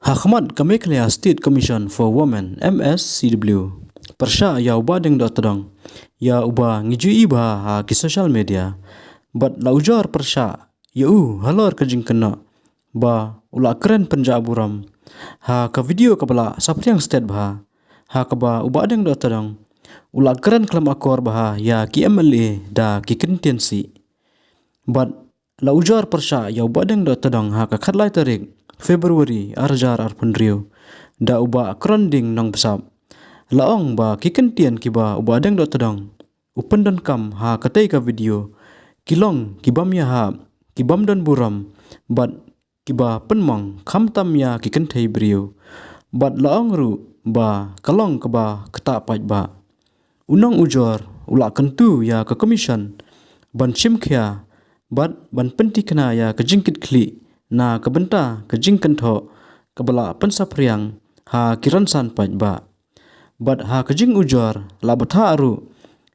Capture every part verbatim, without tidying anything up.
Ha khmat ka Meghalaya State Commission for Women, M S C W, pyrshah ïa u Bahdeng Dohtdong, ïa uba ngi ju ïohi bha ha ki social media, bad la ujor pyrshah ïa u halor ka jingkynnoh ba u la kren pynjah burom ha ka video kaba la saphriang stet bha, ha kaba u Bahdeng Dohtdong u la kren khlem akor bha ïa ki M L A da ki kyntien sih. Bad la ujor pyrshah ïa u Bahdeng Dohtdong ha ka khatlai tarik February arhajar arphew hynriew da u Bah Kronding Nongbsap. La ong ba ki kyntien kiba u Bahdeng Dohtdong u pyndonkam ha katei ka video ki long ki bym ïahap, ki bym don burom, bad kiba pynmong khamtam ïa ki kynthei briew. Bad la ong ruh ba ka long kaba ktah paidbah. U nongujor u la kyntu ïa ka commission ban shim khia bad ban pyntikna ïa ka jingkitkhlieh na ka bynta ka jingkynthoh kaba la pynsaphriang ha ki rynsan paidbah. Bad ha ka jingujor la bthah ruh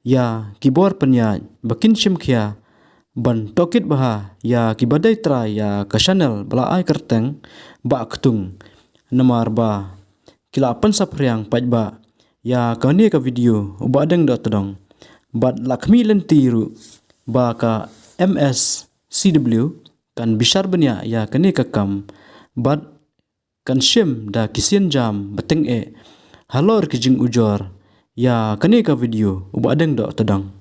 ïa ki bor pynïaid ba kin shim khia ban tohkit bha ïa kiba dei trai ïa ka channel ba la ai kyrteng Bah Ktung, namar ba ki la pynsaphriang paidbah ïa kane ka video u Bahdeng Dohtdong. Bad la khmih lynti ruh ba ka M S C W kan bishar bniah ïa kane ka kam bad kan shim da ki sienjam ba tyngeh halor ki jingujor ïa kane ka video u Bahdeng Dohtdong.